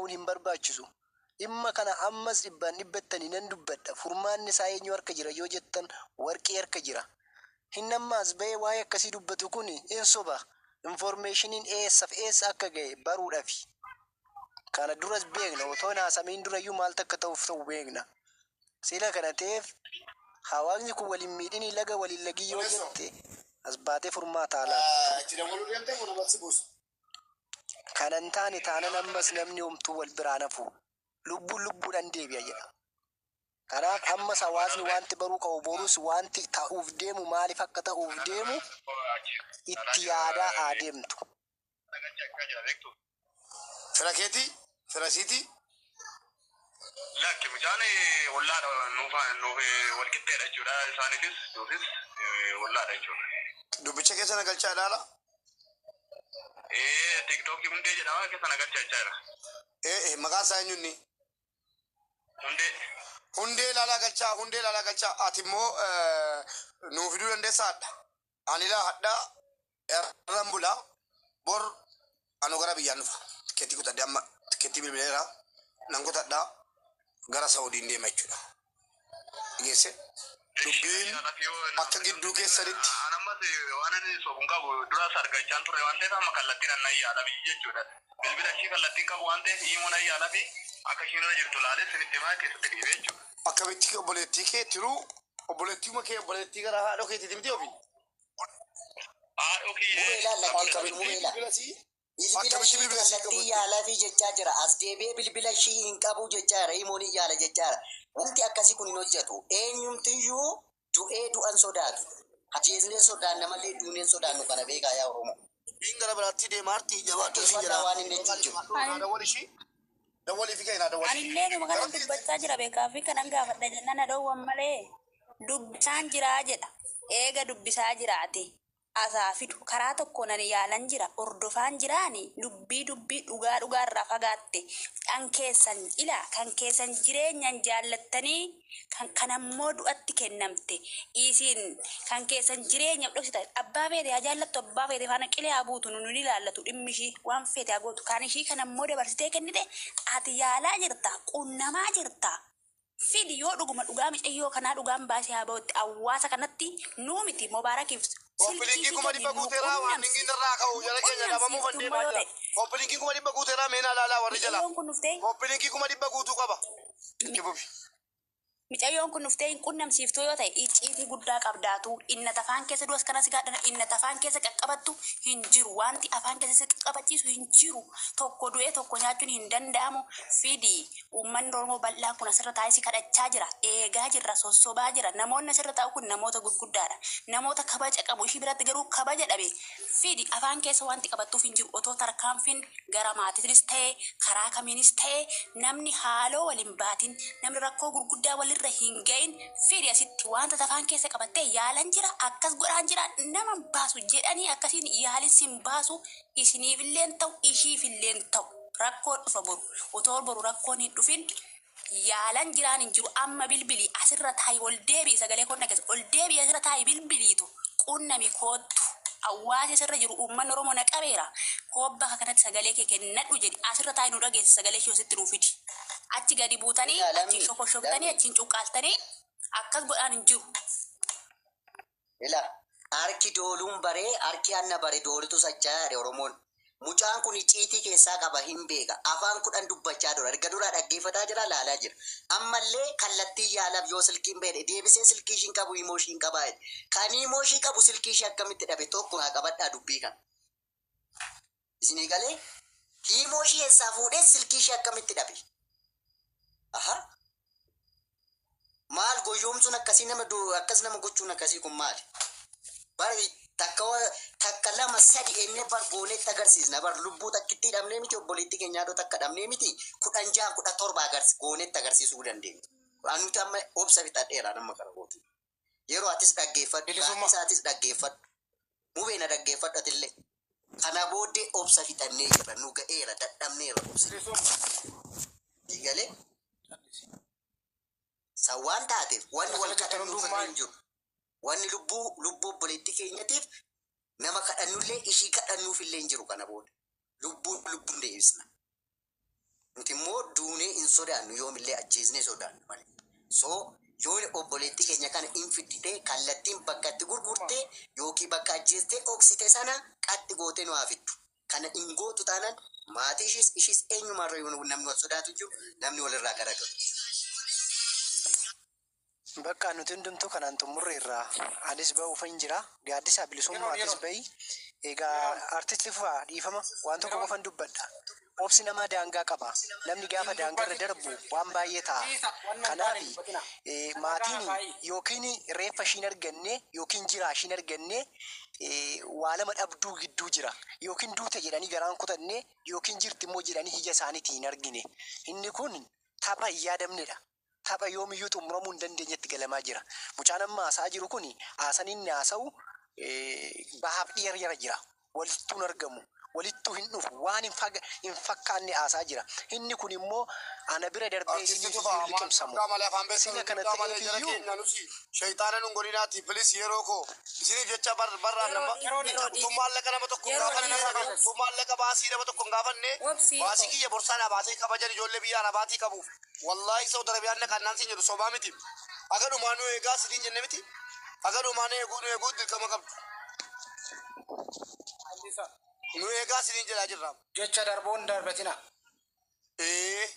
haasa'uun hin barbaachisu. Dhimma kana ammas dhibbaan dhibbattani nan dubbadha. Furmaanni isaa eenyu harka jira yoo jettan warqii harka jira. Hin amma as ba'ee waa'ee akkasii dubbatu kun in soba. Informationiin eessaf eessa akka ga'e baruudhafi. Kana duras beekna otoo hin haasamiin durayyuu maaltu akka ta'uuf ta'u beekna. Sila kana ta'eef hawaasni kun wal hin miidhinii laga wal hin lagin yoo Odeessoo. jette as baatee furmaata haa laattu. Itti dabaluu deemtee kun namatti si buusu. Kana hin taane taanan ammas namni homtuu wal biraa hin hafu. Lubbuun lubbuudhaan deebi'a jedha. Kanaaf ammas hawaasni wanti baruu qabu borus wanti ta'uuf deemu maaliif akka ta'uuf deemu itti yaadaa haa deemtu. Fira keetii? Fira siitii? Lakki, mucaan ollaadha, nuuf nuuf wal qixxeedha jechuudha. Isaaniifis nuufis ollaadha jechuudha. Dubbicha keessa na galchaa ilaala. Ee, TikTokii Hundee jedhama, keessa na galchaa jechaa jira. Ee, maqaan isaa eenyu inni? Hundee. Hundee ilaalaa galchaa, hundee ilaalaa galchaa. Ati immoo nuu fiduu dandeessaa hadha. Ani ilaa hadhaa irran bulaa bor anu gara biyyaan dhufa. Tikkeettii kutadhe, amma tikkeettii bilbileera. Nan kutadhaa, gara Saudiin deema jechuudha. Geesse dubbiin akka gidduu keessanitti. An ammas waan inni sobuun qabu duraas argachaan ture waan ta'eef amma kallattiin annan yaala biyyi jechuudha. Bilbila ishii kallattiin qabu waan ta'eef himuun nan yaala fi akka ishiin irra jirtu laalee sinitti himaa keessatti dhiibee jechuudha. Akkamitti obboleettii kee tiruu, obboleettiuma kee, obboleettii gara haadha keetiiti miti ofii. Haadhoo Mubee kiyyee. ilaal lakki Akkamitti mubee ilaal. bilbila sii? Bilbila Akkamitti ishii bilbila sii kallattii qabatte? yaalaafi jechaa jira. As deebi'ee bilbila ishii hin qabu jechaa jira. Imoon hin yaala jechaa jira. Wanti akkasii kun hin hojjetu. Eenyumtiyyuu du'ee du'an sodaatu. Ajjeesnee sodaanna malee duuneen sodaannu, kana beekaa yaa Oromoo. Dubbiin gara biraatti deemaa arti, jabaadhu siin Dhaggeeffadhaa jedha. waan inni jechuun jiru. Dawwal ishii. Dawwalii fi keenyaa dawwal. Anillee numa kanan dubbachaa jira, beekaa fi kanan gaafadha jennaan na dhoowwan malee dubbisaan jiraa jedha. Eega dubbisaa jiraate asaa fidu karaa tokkoon ani yaalan jira, hordofaan jiraani dubbii dhugaa dhugaarraa fagaatte. Kan keessan ilaa, kan keessan jireenyan jaallattanii, kan kanammoo du'atti kennamte. Isin kan keessan jireenyaaf dhoksitan, abbaa feete haa jaallattu, abbaa feete faana qilee haa buutu, nu ni ilaallatu dhimmi ishii, waan feete haa gootu. Kan ishii kanammoo dabarsitee kennite, ati yaalaa jirta, qunnamaa jirta. Fidi, yoo dhuguma dhugaa micayyoo kanaa dhugaan baasee haa ba'utti hawaasa kanatti nuu miti Mubaarakiif silkii Copy linkii ishii kuma kenni dhibba nu guuteeraa waan qunnamsi. inni irraa ka'u Nu jala keenya dhabamuu qunnamsiiftu deemaa immoo yoo jira. ta'e. Copy linkii 100,000 guuteeraa, meenaa laalaa warri jala. Micayyoon kun dhuftee Copy linkii 100,000 guutuu qaba. Itti fufi. Micayyoon kun dhuftee hin qunnamsiiftuu yoo ta'e, icciitii guddaa qabdaatu. Inna afaan keessa du'as kanas gaadhana, inna afaan keessa qaqqabattu hin jiru. Wanti afaan keessa si qaqqabachiisu hin jiru. Tokko du'ee tokko nyaachuun hin danda'amu. Fidi, uummanni Oromoo bal'aan kun asirra taa'ee si kadhachaa jira, eegaa jirra, sossobaa jira. Namoonni asirra taa'u kun namoota gurguddaadha, namoota kabaja qabu. Ishii biratti garuu kabaja dhabe. Fidi, afaan keessa wanti qabattuuf hin jiru. Otoo tarkaanfiin gara maatiinis ta'e, karaa kamiinis ta'e, namni haaloo waliin baatin, namni rakkoo gurguddaa walirra hin ga'in, fidi asitti. Wanta afaan keessa qabattee yaalan jira, akkas godhaan jira, nama hin baasu jedhanii akkasiin yaalin sin baasu. Isiniifilleen ta'u, ishiifilleen ta'u, rakkoo dhufa boru. Otoo boru rakkoon hin dhufin, yaalan jiraan hin jiru. Amma bilbilii asirra taa'i, ol deebi'i, sagalee konna keessa ol deebi'i, asirra taa'i, bilbiliitu qunnami, koottu, hawaasa asirra jiru, uummanni Oromoo na qabeera, koobba akka kanatti sagalee kee kennadhu jedhi. Asirra taa'i, nu dhageessi, sagalee ishee asitti nuu fidi. Achi gadi buutanii Egaa achiin lammii shokoshoktanii lammii achiin cuqqaaltanii akkas godhaan hin jiru. Ila harki dooluun baree, harki hanna bare doolitu sachaa jedhe Oromoon. Mucaan kun icciitii keessaa qaba, hin beeka. Afaan 10 dubbachaa dura. Erga duraa dhaggeeffataa jira, laalaa jira. Ammallee kallattii yaalaaf yoo silkiin beedhe deebisee silkii ishiin qabu, imoo ishiin qabaa jedhe. Kan imoo ishii qabu silkii ishii akkamitti dhabe? Tokko haa qabadhaa dubbii kana. Isinii galee? Imoo ishii eessaa fuudhee, silkii ishii akkamitti dhabe? Aha. Maal goyyoomsuun akkasii, nama akkas nama gochuun akkasii kun maali? Bari takka takka lama sadi ennee bar goonetti agarsiisna. Bar lubbuu takkitti dhabnee miti, obboleetti keenyaa takka dhabnee miti, 16 17 goonetti agarsiisuu dandeenya. Nuti amma obsa fixadheera nama kana gootu. Yeroo atis dhaggeeffadhu, Bilisummaa. gaaffiisaatis dhaggeeffadhu. Mubee na dhaggeeffadhu atillee. Kana booddee obsa fixannee jirra, nu ga'eera, dadhabneerra obsi. Galee san waan taateef wanni wal Akkana jettan kadhannuuf irra hundummaa hin jiru. Wanni lubbuu obboleettii keenyatiif nama kadhannullee, ishii kadhannuuf illee hin jiru kana booda. Lubbuun lubbuun deebisna. Nuti immoo Hin sodaannu, yoomillee ajjeesnee sodaannu malee. So yoo obboleettii keenya kana hin fidditee, kallattiin bakka itti gurgurtee yookiin bakka ajjeestee dhoksite sana qatti gootee nu haa fiddu. Kana hin gootu taanaan maatii ishiis ishiis eenyumarra yoo namni wal sodaatu jiru, namni walirraa garagalu. Bakka nuti hundumtuu kanaan xumurreerra. Anis ba'uufan jira. Gaaddisaa bilisummaatis ba'i. Egaa artisti Fufaa, dhiifama, waan tokko qofan dubbadha. Obsi namaa daangaa qaba. Namni gaafa daangarra darbu waan baay'ee ta'a. Kanaaf maatiin yookiin reeffa ishiin arganne yookiin jiraa ishiin arganne, waa lama dhabduu gidduu jira. Yookiin duute jedhanii garaan kutanne, yookiin jirti immoo jedhanii ija isaaniitiin hin argine. Inni kun tapha hin yaadamnedha. Tapha yoomiyyuu xumuramuu hin dandeenyetti galamaa jira. Mucaan amma haasa'aa jiru kun, haasaan inni haasa'u bahaaf dhiyeera jira. Walittuu hin argamu. Walittuu hin dhufu. Waan hin fakkaanne haasaa jira. Inni kun immoo ana bira darbee Artisti isiniif Tufaa iyyuu liqimsamu. maal malee afaan beektan Sila kana dubdaa malee jara ta'eef iyyuu keenya nusi shayxaana nun godhinaati, please. Yeroo koo isiniif jecha barraan nama utuu maallaqa nama tokko hin gaafanne, utuu maallaqa baasii nama tokko hin gaafanne, Obsii baasii koo. kiyya borsaadhaa baasee kabajan ijoollee biyya arabaatii qabu. Wallaahi Saudi Arabiyaan naqannaan siin jedhu sobaa miti. Aga dhumaa nu eegaa siniin jenne miti. Aga dhumaa nu eeguu, nu eeguu dirqama qabdu. Nu eegaa siniin jedhaa jirra. Jecha darboon darbatina. Ee.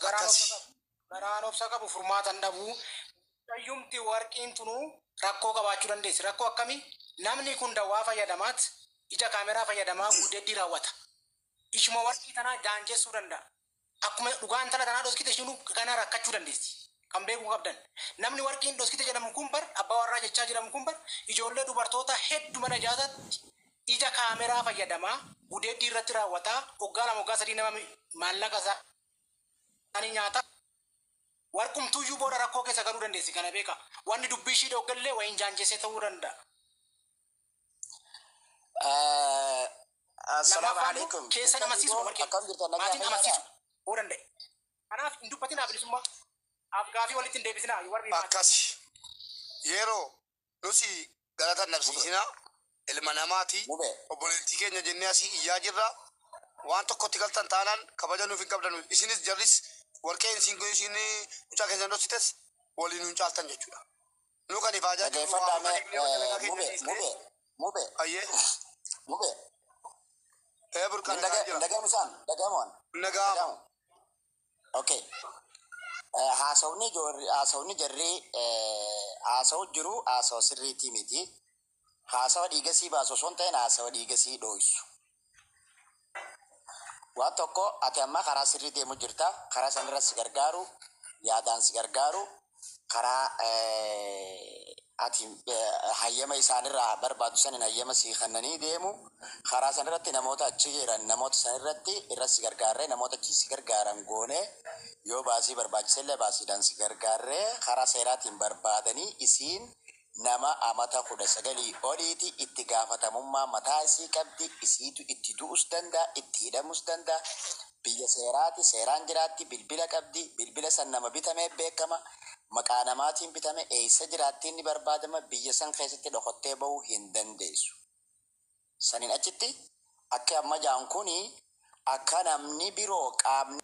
Garaan Akkasi. obsa qabu. Garaan obsa qabu furmaata hin dhabu. Fayyumti warqiin tunuu rakkoo qabaachuu dandeessi. Rakkoo akkamii? Namni kun dawaa fayyadamaat, ija kaameraa fayyadamaa gudeeddii raawwata. Ishuma warqii tanaa daanjessuu danda'a. Akkuma dhugaan tana tanaa dhoskite, ishiin kana rakkachuu dandeessi. Kan beekuu qabdan. Namni warqiin dhoskite jedhamu kun bar, abbaa warraa jechaa jedhamu kun bar, ijoollee dubartoota hedduu mana ijaasatti ija kaameraa fayyadamaa gudeeddii irratti raawwataa, waggaa 2, waggaa 3 nama maallaqa isaanii nyaata. Warqumtuyyuu booda rakkoo keessa galuu dandeessi, kana beeka. Wanni dubbii ishii dhooggallee wayin jaanjessee ta'uu danda'a. Assalaamu Lammaffaan alaikum. keessan amansiisudha warqee. Akkam jirtan, nagaa Maatiin fayyaadha? amansiisudha. Ta'uu danda'e. Kanaaf hin dubbatinaa, bilisummaa. Af gaafii walitti hin deebisinaa warri maatii. Akkasi. Yeroo nusi galata nabsiisinaa ilma namaati. Mube. Obboleettii keenya jennee asii iyyaa jirra. Waan tokkotti galtan taanaan kabaja nuuf hin qabdan. Isinis jarris warqeen isin kun isin mucaa keessan dhoksites waliin nun caaltan jechuudha. Nu kan ifaajaa jirru Dhageeffadhaa waan mee akka dalagaa keenya mube dhiisnee. mube mube Ayyee. mube. Ee, burqaa Hin nagaa jira. dhagahamu isaan dhagahamuun. Nagaa. Dhagahamu. Okay. Haasawni jarri haasawu jiru haasawa sirriitii miti. Haasawa dhiigasii baasu osoo hin ta'in haasawa dhiigasii dhooysu. Waan tokko, ati amma karaa sirrii deemu jirta. Karaa sanirra si gargaaru, yaadaan si gargaaru, karaa ati hayyama isaanirraa barbaadu sanin hayyama si kennanii deemu. Karaa sanirratti namoota achi jiran, namoota sanirratti irra si gargaarree, namoota achi si gargaaran goonee, yoo baasii barbaachisellee baasiidhaan si gargaarree, karaa seeraatiin barbaadanii, isiin nama amata 19 oliiti, itti gaafatamummaa mataa isii qabdi, isiitu itti du'us danda'a, itti hidhamus danda'a. Biyya seeraati, seeraan jiraatti, bilbila qabdi, bilbila san nama bitamee beekama, maqaa namaatiin bitame, eessa jiraatti inni barbaadama, biyya san keessatti dhokottee bahuu hin dandeessu. Saniin achitti akka amma jaan kuni akka namni biroo qaamni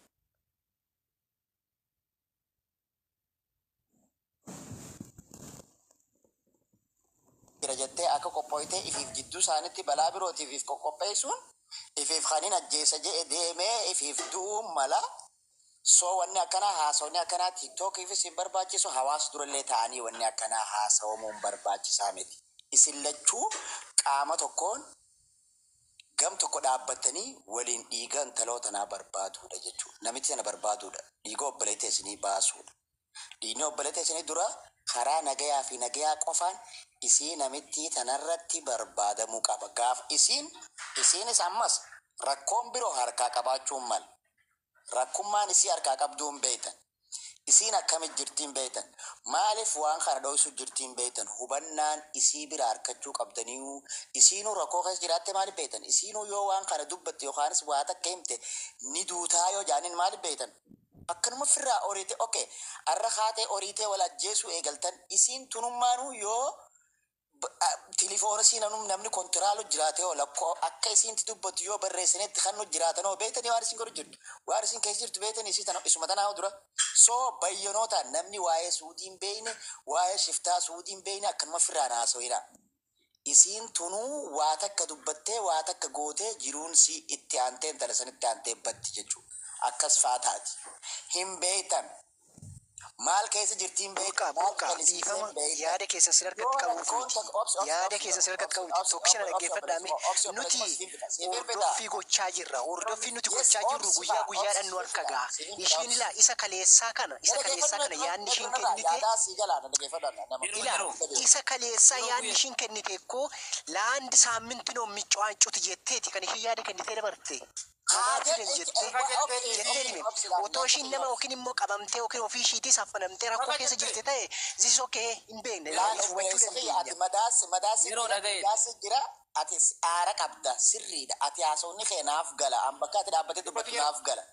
jira jettee akka qophooytee ifiif jidduu isaanitti balaa birootiif if qoqopheessuun ifiif kanin ajjeesa jedhe deemee ifiif du'uun mala. Soo wanni akkanaa, haasawni akkanaa tiiktookiifis hin barbaachisu, hawaasa durallee ta'anii wanni akkanaa haasawamuun barbaachisaa miti. Isin lachuu qaama tokkoon gam tokko dhaabbattanii waliin dhiiga intaloo tanaa barbaaduudha jechuudha. Namichi sana barbaaduudha. Dhiiga obboleettii isinii baasuudha. Dhiigni obboleettii isinii dura karaa nagayaa fi nagayaa qofaan isii namittii tanarratti barbaadamuu qaba. Gaaf isiin isiinis ammas rakkoon biroo harkaa qabaachuun mala. Rakkummaan isii harkaa qabduu hin beektan. Isiin akkamit jirtiin beektan. Maaliif waan kana dhoksuu jirtiin beektan. Hubannaan isii bira harkachuu qabdaniyu, isiinuu rakkoo keessa jiraatte maaliif beektan. Isiinuu yoo waan kana dubbatte yookaanis waa takka himte ni duutaa yoo jaaniin maaliif beektan. Akkanuma firraa oriite, okay, arra kaatee oriitee wal ajjeesuu eegaltan, isiin tunummaanuu yoo Tilifoona sii namni kontiraalu jiraate yoo lakkoo akka isiinti dubbattu yoo barreessinetti kan nu jiraatan hoo beektanii waan isin godhu jirtu, waan isin keessa jirtu beektanii isii tana isuma tanaa dura. Soo bayyanoota namni waa'ee Suudiin beeyne, waa'ee shiftaa Suudiin beeyne akkanuma firraan haasawidha. Isiin tunuu waa takka dubbattee, waa takka gootee, jiruun si itti aantee intala sanitti aantee batti jechuudha. Akkas faa taati. Hin beeytan. Maal keessa jirtiin Burqaa beektan, maal burqaa callisitee dhiifama hin beektan. Yaada keessan sin harkatti Yoo qabuuf rakkoon miti. tokko obsi obsi Yaada obsi keessan sin harkatti obsi qabuuf miti. obsi Tokkicha na obsi dhaggeeffadhaa mee. obboleessuma obsi Nuti obboleessuma siif fida siif fida. hordoffii gochaa jirra. Hordoffii nuti Yes, gochaa jirru obsi guyyaa faa obsi guyyaadhaan nu siif harka fida gaha. siif fida Ishiin obsi. ilaa isa kaleessaa kana Na isa kaleessaa dhaggeeffadhu kana yaadni ishiin narraa kennite yaadaa sii jalaa na dhaggeeffadhu nama Yeroo ilaa yeroo isa kaleessaa yeroo yaadni guyyaa ishiin kennite koo laandi saamminti noo miccoo'ancuti jetteeti kan ishiin yaada kennitee dabarte. Haa Namaa fidan jedhe jettee obsi jettee hime. obsi laal Otoo ishiin nama yookiin immoo qabamtee yookiin ofii ishiitii saffanamtee rakkoo Baga keessa jettee. jirte ta'e, this is okay, hin beekne Laal hubachuu obboleessa kiyya, ati dandeenya. madaas madaasi yeroo jira dhaga'e dhiigaasi jira, ati aara qabda sirriidha. Ati haasawni kee naaf gala, an bakka ati dhaabbatee Dubbatu dubbattu yeroo. naaf gala.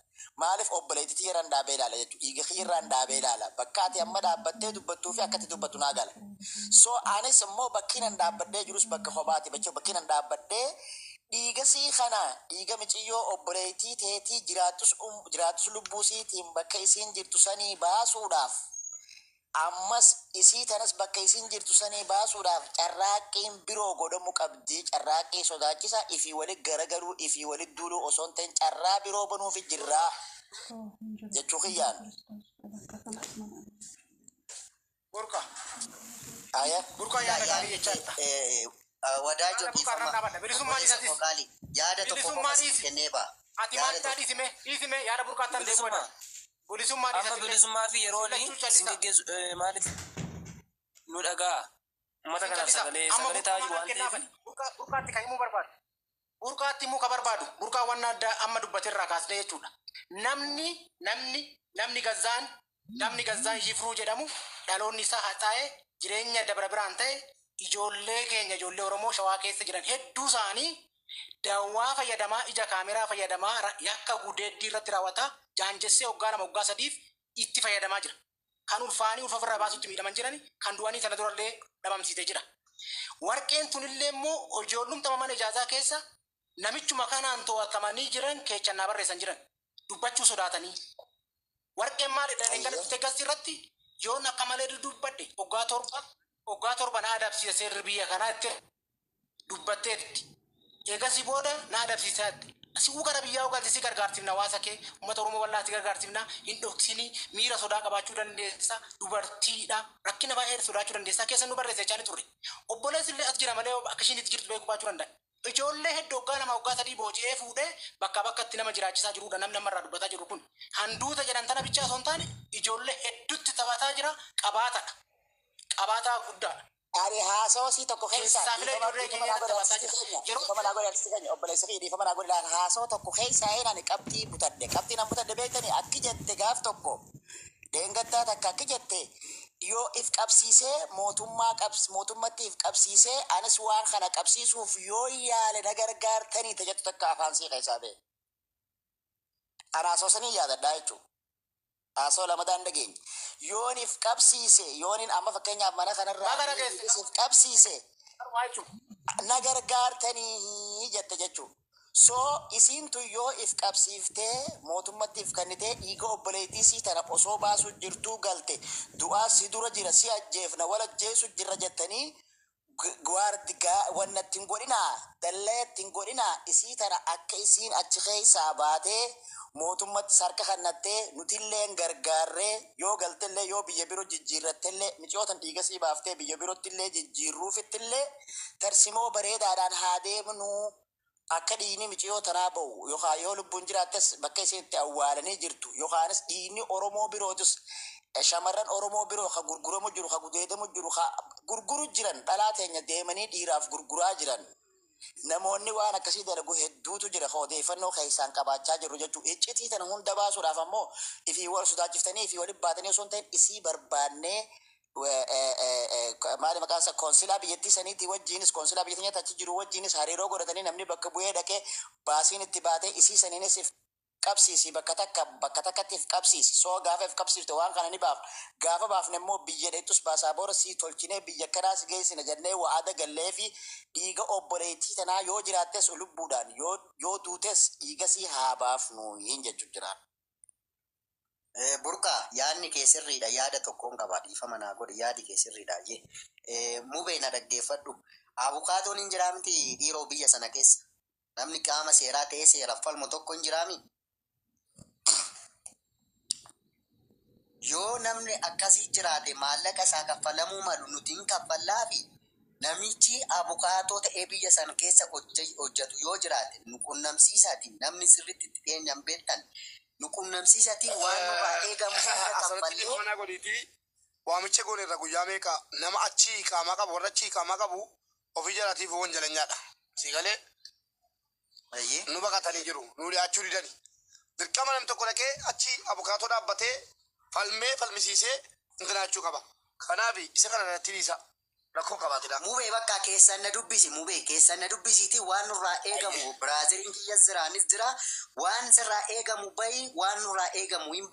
Maaliif obboleettii irraan dhaabee ilaala jechuudha, dhiiga kiyya irraan dhaabee ilaala. Bakka ati amma dhaabbattee dubbattuu fi akka ati dubbattu naa gala. So anis immoo bakki nan dhaabbadhee jirus bakka kophaati bakki bakki nan dhaabbadhee dhiiga sii kana, dhiiga miciyyoo obboleettii teetii jiraattus jiraattus lubbuu siitiin bakka isiin jirtu sanii baasuudhaaf, ammas isii tanas bakka isiin jirtu sanii baasuudhaaf carraaqqiin biroo godhamu qabdi. Carraaqqii sodaachisa ifii walit garagaluu, ifii walit duuluu osoo hin ta'in carraa biroo banuufi jirraa jechuu kiyyaan. Burqa. Aya. Burqa Ilaa yaada gaarii yaadni jechaa jirta. Wadaajoo Yaada burqaa irraan dhiifama dhaabadha. Bilisummaa obboleessa dhiisatis. koo qaali yaada tokko qofa Bilisummaa siif dhiisi. kennee ba'a. Ati maal Yaada isaa tokko. dhiisime dhiisime yaada burqaattan deebi'u bilisummaa Bilisummaa amma dhiisatillee. bilisummaa fi yeroon Lachuu sin callisa. geggeessu maaliif nu dhagaa uummata Sin kanaaf callisa. sagalee Amma sagalee burqaa ta'aa jiru maal waan ta'eef kennaafani? Burqaatti kan himuu barbaadu. Burqaatti himuu ka barbaadu. Burqaa waan adda amma dubbaterraa kaasnee jechuudha. Namni gazzaan Yifruu jedhamu dhaloonni isaa haxaa'ee jireenya dabra biraan ta'e ijoollee keenya, ijoollee Oromoo Shawaa keessa jiran hedduu isaanii dawwaa fayyadamaa, ija kaameraa fayyadamaa, yakka gudeeddii irratti raawwataa jaanjessee waggaa 2, waggaa 3f itti fayyadamaa jira. Kan ulfaanii ulfa ofirraa baasutti miidhaman jiran, kan du'anii sana durallee dhabamsiisee jira. Warqeen tunillee immoo ijoollumtama mana ijaazaa keessa namichuma kanaan to'atamanii jiran keechannaa barreessan jiran dubbachuu sodaatanii. Warqeen maalidha? Dhengala dhuftee gasti irratti yoon akka malee dubbadhe waggaa 7, waggaa 7 na adabsiisa seerri biyya kanaa itti dubbatteetti. Eegasii booda na adabsiisaatti. Si'uu gara biyyaa ogalti si gargaartifna, hawaasa kee, uummata Oromoo bal'aa si gargaartifna, hin dhoksinii, miira sodaa qabaachuu dandeessa, dubartiidha, rakkina baay'ee sodaachuu dandeessa keessa nu barreessa jechaa ni turre. Obboleessi illee as jira malee akka ishiin itti jirtu beekuu baachuu danda'a. Ijoollee hedduu waggaa 2, waggaa 3 booji'ee fuudhee bakkaa bakkatti nama jiraachisaa jirudha namni namarraa dubbataa jiru kun. Handuuta jedhan tana bichaa osoo hin taane ijoollee hedduutti taphataa jira, qabaatadha. Qabaataa guddaadha. Ani haasawaa sii tokko keessa Keessaa filee dhiifama ijoollee dhiifama keenya naa godhi taphataa artistii jira. keenya Yeroo dhiifama naa godhi artistii keenya, obboleessa kiyya, dhiifama naa godhi. Laal, haasawaa tokko keessa ani qabxii butadhe, qabxii nan butadhe beektanii akki jette gaaf tokko deengaddaa takka akki jette yoo if qabsiisee mootummaa qabs mootummatti if qabsiisee anis waan kana qabsiisuuf yoo yaale na gargaartanii tajettu takka afaan sii keessaa ba'e. Ana haasawaa yaadadhaa jechuudha. Haasawaa lamadaan dhageenya. Yoon if qabsiise, yoonin amma fakkeenyaaf mana kanarraa Baga dhageesse. if qabsiise Waa jechuudha. na gargaartanii jette jechuudha. So isiin tun yoo if qabsiiftee mootummatti if kennitee dhiiga obboleettii sii tana osoo baasuu jirtuu galte, du'aa si dura jira, si ajjeefna, wal ajjeesu jirra jettanii gwaardi wanna ittiin godhinaa, dallee ittiin godhinaa, isii tana akka isiin achi keessaa baatee mootummatti sarka kannattee nutillee gargaarree yoo galtellee yoo biyya biro jijjiirrattellee miciyootan dhiiga sii baaftee biyya birottillee jijjiirruufittillee tarsimoo bareedaadhaan haa deemnuu, akka dhiigni miciyoo tanaa ba'u yookaan yoo lubbuun jiraattes bakka isiin itti awwaalanii jirtu yookaanis dhiigni Oromoo birootis shamarran Oromoo biroo ka gurguramu jiru, ka gudeedamu jiru, ka gurguru jiran, dhalaa teenya deemanii dhiiraaf gurguraa jiran. Namoonni waan akkasii dalagu hedduutu jira ka odeeffannoo keessaan qabaachaa jiru jechuudha. Iccitii tana hunda baasuudhaaf ammoo ifii wal sodaachiftanii ifii walitti baatanii osoo hin ta'in isii barbaannee maali maqaan isaa koonsilaa biyyattii saniitii wajjiinis, koonsilaa biyya teenyaatti achi jiru wajjiinis hariiroo godhatanii namni bakka bu'ee dhaqee baasiin itti baatee isii saniinis if Qabsiisi, bakka takka bakka takkatti if qabsiisi. Soo gaafa if qabsiifte waan kana ni baafna. Gaafa baafne immoo biyya dheettus baasaabora sii tolchinee biyya kanaa si geessina jennee wa'aada gallee fi dhiiga obboleettii tanaa yoo jiraattes lubbuudhaan, yoo duutes dhiiga sii haa baafnu hin jechu jiraan. Burqaa, yaadni kee sirriidha. Yaada tokkoon qaba, dhiifama naa godhi. Yaadi kee sirriidha. Mubee, na dhaggeeffadhu. Abukaatoon hin jiraa miti dhiiroo biyya sana keessa? Namni qaama seeraa ta'ee seeraaf falmu tokko hin jiraami? Yoo namni akkasii jiraate, maallaqa isaa kaffalamuu malu nuti hin kaffallaa fi namichi abukaatoo ta'ee biyya sana keessa hojjetu yoo jiraate nu qunnamsiisaatiin, namni sirriitti itti dhiyeenyaan beektan nu qunnamsiisaatiin, waan nurraa eegamu hunda Asirratti kaffallee. dhiifama godhiitii, waamicha goone irra guyyaa meeqa nama achii qaamaa qabu, warra achii qaamaa qabu ofii jalaatiif wanjalanyaadha. Si galee? Ayyee. Nu baqatanii jiru, nu dhiyaachuu didani. Dirqama namni tokko dhaqee achi abukaatoo dhaabbatee falmee falmisiisee intinaachuu qaba. Kanaaf isa kana irratti dhiisa. Rakkoo qabaatidha. Mubee, bakka keessan na dubbisi. Mubee, keessan na dubbisiiti. Waan nurraa eegamu, brotheriin kiyya jiraanis jira, waan sirraa eegamu bahi, waan nurraa eegamu hin.